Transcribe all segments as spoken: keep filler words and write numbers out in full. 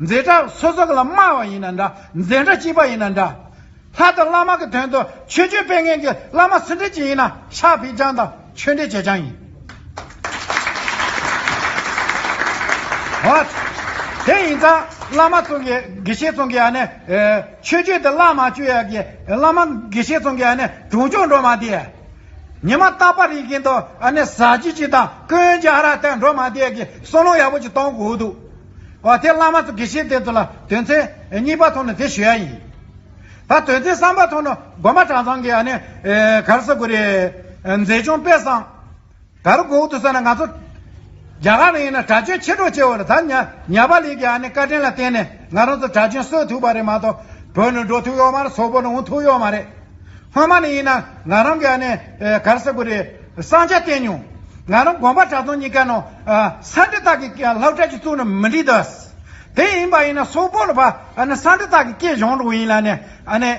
འཛིན་གྲྭ་སོ་སོ་གི་ལ་དམའ་བ་ཡིན་ན་འདྲ། འཛིན་གྲྭ་གཅིག་པ་ཡིན་ན་འདྲ། ལྷ་དང་བླ་མ་གི་དོན་དུ་ཆོས་སྤྱོད་སྤེལ་མཁན་གྱི་བླ་མ་སུ་འདྲ་ཅིག་ཡིན་ན་ཕྱག་ཕུལ་རྐྱང་དང་ཆོས་འབྲེལ་བྱེད་རྐྱང་ཡིན། འོ། དེ་ཡིན་ཙང་བླ་མ་ཚོ་གི་དགེ་བཤེས་ཚོ་གི་ཨ་ནི་ཨེ་ཆོས་སྤྱོད་དེ་བརླག་མ་བཅུག་ཡ་གི། བླ་མ་དགེ་བཤེས་ཚོ་གི་ཨ་ནི་གྲོང་ཆོག་འགྲོ་མ་བསྡད། ཉི་མ་རྟག་པར་ཡིན་གྱི་འདུག་ཨ་ནི་ཟ་རྒྱུ་ཅིག་དང་སྐོན་རྒྱག་ར་དེ་འགྲོ་མ་བསྡད་གི་བསམ་བློ་ཡག་པོ་ཅིག་གཏོང་དགོས་འདུག་འོ། དེ་བླ་མ་ཚོ་དགེ་བཤེས་དེ་ཚོ་ལ་དོན་ཚན་གཉིས་པ་ཐོག་ནས་དེ་ཞུ་ཡ་ཡིན། ད་དོན་ཚན་གསུམ་པ་ཐོག་ནས་དགོན་པ་གྲྭ་ཚང་གི་ཨ་ནི་ཨེ་ག་རེ་ཟེར་དགོས་རེད། མཛེས་ལྗོངས་དཔེ་བཟང་ག་རེ་དགོས་འདུག་ཟེར་ན། ང་ཚོ་རྒྱ་གར་ལ་ཡིན་ན་གྲྭ་བཙུན་ཆེ་འགྲོ་ཆེ་བ་རེད། ད་ཉ་ཉ་པ་ལི་གི་ཨ་ནི་བཀའ་དྲིན་ལ་བརྟེན་ནས་ང་རང་ཚོ་གྲྭ་བཙུན་གསོ་ཐུབ་པ་རེད་མ་གཏོགས། བོད་ནས་འགྲོ་ཐུབ་ཡོད་མ་རེད། སོག་པོ་ནས་འོང་ཐུབ་ཡོད་མ་རེད། སྔོན་མ་ནས་ཡིན་ན་ང་རང་གི་ཨ་ནི་ཨེ་ག་རེ་ཟེར་དགོས་རེད། བསམ་འཆར་བསྟན་མྱོང་། ང་རང་དགོན་པ་གྲྭ་ཚང་གཉིས་ཀ་ནང་ཨ་སན་ཏི་ཏཱ་གི་སློབ་གྲྭ་ཅིག་བཙུགས་ན་མི་འགྲིག་འདུག་དེ་ཡིན་པ་ཡིན་ན་སོག་པོ་ལ་ཕར་ཨ་ནི་སན་ཏི་ཏཱ་གི་སྐད་སྦྱོང་འགྲོ་ཡིན་ལ་ནི་ཨ་ནི་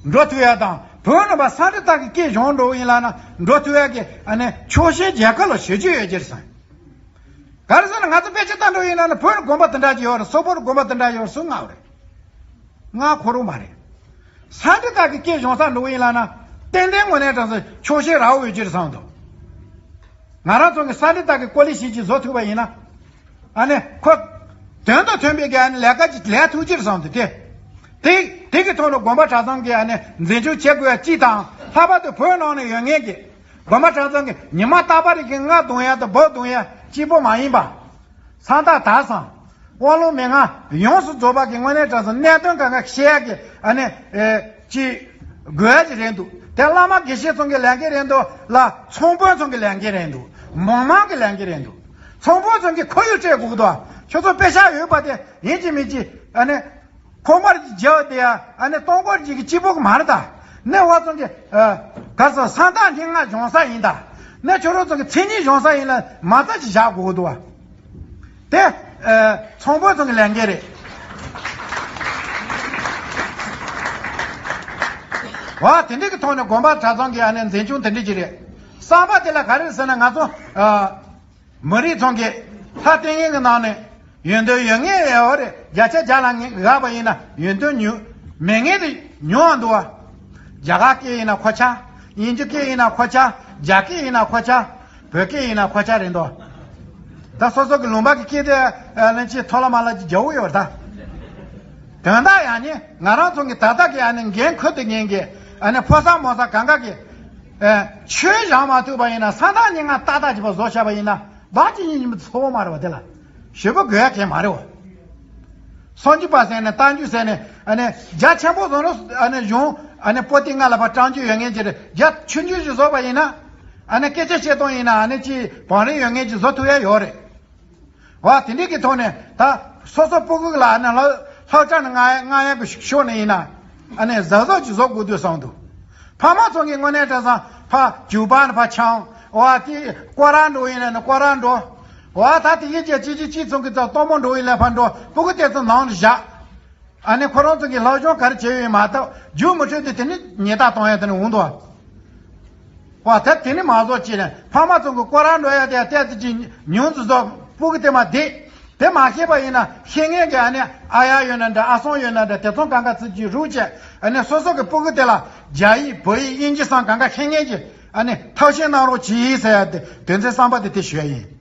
འགྲོ་ཐུབ་ཡ་དང་། བོད་ནང་ཕར་སན་ཏི་ཏཱ་གི་སྐད་སྦྱོང་འགྲོ་ཡིན་ལ་ན་འགྲོ་ཐུབ་ཡ་གི་ཨ་ནི་ཆོག་ཤེས་རྒྱལ་ཁབ་ལ་ཞུ་རྒྱུ་ཡོད་ཀྱི་རེད་བསམ། ག་རེ་ཟེར་ན་ང་ཚོ་དཔེ་ཆ་ལྟ་འགྲོ་ཡིན་ན་ནི་བོད་ནས་དགོན་པ་དེ་འདྲ་ཅིག་ཡོད་རེད། སོག་པོ་ནས་དགོན་པ་དེ་འདྲ་ཡོད་རེད་ཟེར་ང་བ་རེད། ང་ཁོ་རང་མ་རེད། སན་ཏི་ཏཱ་གི་སྐད་སྦྱོང་ས་འགྲོ་ཡིན་ལ་ན་ཏན་ཏན་དངོས་གནས་དྲང་གནས་ཆོག་ཤེས་རག་འོས་ཀྱི་རེད་བསམ་འདུག་ང་རང་ཚོ་གི་སན་ཏི་ཏཱ་གི་ཀོ་ལི་ཤིས་ཅིག་བཟོ་ཐུབ་པ་ཡིན་ན། ཨ་ནི་ཁོ་དོན་དང་མཐུན་པའི་གི་ཨ་ནི་ལས་ཀ་ཅིག་ལས་ཐུབ་ཀྱི་རེད་བསམ་འདུག་དེ་དེ་དེ་གི་ཐོག་ནས་དགོན་པ་གྲྭ་ཚང་གི་ཨ་ནི་འཛིན་སྐྱོང་བྱེད་དགོས་ཡ་གཅིག་དང་། ལྷག་པར་དུ་བོད་ནང་ནས་ཡོད་མཁན་གྱི་དགོན་པ་གྲྭ་ཚང་གི་ཉི་མ་རྟག་པར་རིག་གི་རྔ་རྡུང་ཡ་དང་འབོ་རྡུང་ཡ་གཅིག་པོ་མ་ཡིན་པ། ས་མཐའ་དག་ས། དབང་ལུང་མན་ངག་ཡོངས་སུ་རྫོགས་པ་གི་དངོས་གནས་དྲང་གནས་གནད་དོན་གང་ག་བཤད་ཡ་གི་ཨ་ནི་ཨེ་ཅིག་དགོས་ཡ་ཅིག་རེད་འདུག་དེ་བླ་མ་དགེ་བཤེས་ཚོ་གི་ལས་འགན་རེད་འདུག་ལ། ཚོང་དཔོན་ཚོ་གི་ལས་འགན་རེད་འདུག་མང་མང་གི་ལས་འགན་རེད་འདུག་ཚོང་དཔོན་ཚོ་གི་ཁོར་ཡུག་སྤྲད་དགོས་འདུག་ཁྱོད་ཚོ་དཔེ་ཆ་ཡོད་པ་དེ་ཡིན་གཅིག་མིན་གཅིག་ཨ་ནི། ཁོག་དམར་གྱི་རྒྱབ་དེ་ཡ་ཨ་ནི་སྟོང་སྐོར་གྱི་གཅིག་པོ་གི་མ་རེད་ད། ནས་བ་ཚང་གི་ཨ་ག་ས་ས་མཐའ་སྙན་ངག་སྦྱོང་ས་ཡིན་ད། ནས་ཁྱོད་རང་ཚང་གི་མཚན་ཉིད་སྦྱོང་ས་ཡིན་ལ་མ་རྩ་ཅིག་བཞག་དགོས་འདུག་བ། དེ་ཨ་ཚོང་དཔོན་ཚང་གི་ལས་འགན་རེད། བ་དེ་འདྲའི་གི་ཐོག་ནས་དགོན་པ་གྲྭ་ཚང་གི་ཨ་ནི་འཛིན་སྐྱོང་དེ་འདྲའི་ཅིག་རེད། གསར་པ་དེ་ལ་ག་རེ་ཟེར་ན་ང་ཚོ་ཨ། མི་རིགས་ཚང་གི་ལྷ་བསྟེན་མཁན་གྱི་ནང་ནས་ཡོན་ཏན་ཡོད་མཁན་ཡོད་རེད། བརྒྱ་ཆ་བརྒྱ་ལ་ངས་བཞག་པ་ཡིན་ན་ཡོན་ཏན་ཉུང་མེད་མཁན་དེ་ཉུང་བ་འདུག་བ། རྒྱ་གར་སྐད་ཡིན་ན་ཁོ་ཆ། དབྱིན་ཇི་སྐད་ཡིན་ན་ཁོ་ཆ། རྒྱ་སྐད་ཡིན་ན་ཁོ་ཆ། བོད་སྐད་ཡིན་ན་ཁོ་ཆ་རེད་འདུག་ད་སོ་སོ་གི་ལུང་པ་གི་སྐད་དེ་ཨ་ལན་ཅི་ཐོ་ལ་མ་ལ་ཅི་རྒྱ་བོ་ཡོད་རེད་ད། དོན་དག་ཡང་ནི་ང་རང་ཚོ་གི་ད་ལྟ་གི་ཨ་ནི་འགན་ཁུར་དེ་ངན་གི་ཨ་ནི་ཕོ་གསར་མོ་གསར་གང་ག་གི་ཨ་ཆོས་སྦྱང་མ་ཐུབ་པ་ཡིན་ན་ས་མཐའ་སྙན་ངག་ཏག་ཏག་ཅིག་པ་བཟོ་བྱས་པ་ཡིན་ན། བདག་གཅིག་ཉིད་ཉིད་མི་ཚོ་བོ་མ་རེད་བ། དེ་ལ་ཞེ་པོ་དགོས་ཡ་གལ་མ་རེད་བ། སངས་རྒྱས་པ་ཟེར་ནས་རྟགས་འཇུག་ཟེར་ནས་ཨ་ནི་རྒྱ་ཆེན་པོ་བཟོ་རོགས། ཨ་ནི་གཞུང་ཨ་ནི་པོ་ཏི་ལྔ་ལ་ཕར་སྤྲང་རྒྱུ་ཡོད་ངེས་ཀྱི་རེད། རྒྱ་ཆུང་ཆུང་ཞིག་བཟོ་བ་ཡིན་ན་ཨ་ནི་སྐད་ཆ་བཤད་སྟངས་ཡིན་ན་ཨ་ནི་ཅི་བང་རིམ་ཡོད་ངེས་ཀྱི་བཟོ་ཐུབ་ཡ་ཡོད་རེད། བ་དེ་འདྲའི་གི་ཐོག་ནས་ད་སོ་སོ་སྤུ་གུ་ལ་ཨ་ནི་ལྷག་ལྷག་ཆ་ནི་ང་ང་ཡ་གི་ཤོག་ནས་ཡིན་ན་ཨ་ནི་གཟབ་གཟབ་ཅིག་བཟོ་དགོས་འདུག་བསམ་འདུག་ཕ་མ་ཚོ་གི་དངོས་གནས་དྲང་སང་ཕ་རྒྱུག་པ་ནི་ཕ་ཆང་བ་དེ་སྐོར་ར་འགྲོ་ཡིན་ན་ནི་སྐོར་ར་འགྲོ་བ། ད་དེ་ཡིན་གྱི་ཅི་ཅི་ཅི་ཚོ་གི་ད་སྟོན་མོ་འགྲོ་ཡིན་ལ་ཕ་འགྲོ། སྤུ་གུ་དེ་ཚོ་ནང་ནས་བཞག་ཨ་ནི་ཁོ་རང་ཚོ་གི་སློབ་སྦྱོང་ག་རེ་བྱས་ཡོད་མ་གཏོགས་རྒྱུགས་མི་འཕྲོད་དུས་དེ་ནི་ཉེས་རྡུང་གཏོང་ཡ་དེ་ནི་འོང་འདུག་བ། བ་ད་དེ་ནི་མ་བཟོ་ཅི་ནས་ཕ་མ་ཚོ་གི་སྐོར་ར་འགྲོ་ཡ་དེ་ལྟས་དེ་ཅི་ཉུང་དུ་བཟོ། སྤུ་གུ་དེ་མ་བདེ། དེ་མ་ཤེས་པ་ཡིན་ན་ཤེས་མཁན་གྱི་ཨ་ནི་ཨ་ཡ་ཡོད་ན་འདྲ། ཨ་སང་ཡོད་ན་འདྲ། དེ་ཚོ་གང་ག་ཚིག་གི་རུག་བྱས་ཨ་ནི་སོ་སོ་གི་སྤུ་གུ་དེ་ལ་རྒྱ་ཡིག་བོད་ཡིག་དབྱིན་ཇི་སང་གང་ག་ཤེས་མཁན་གྱི་ཨ་ནི་ཐབས་ཤེས་གནང་རོགས་གྱིས་ཟེར་ཡ་དེ་དོན་ཚན་གསུམ་པ་དེ་དེ་ཞུ་ཡ་ཡིན།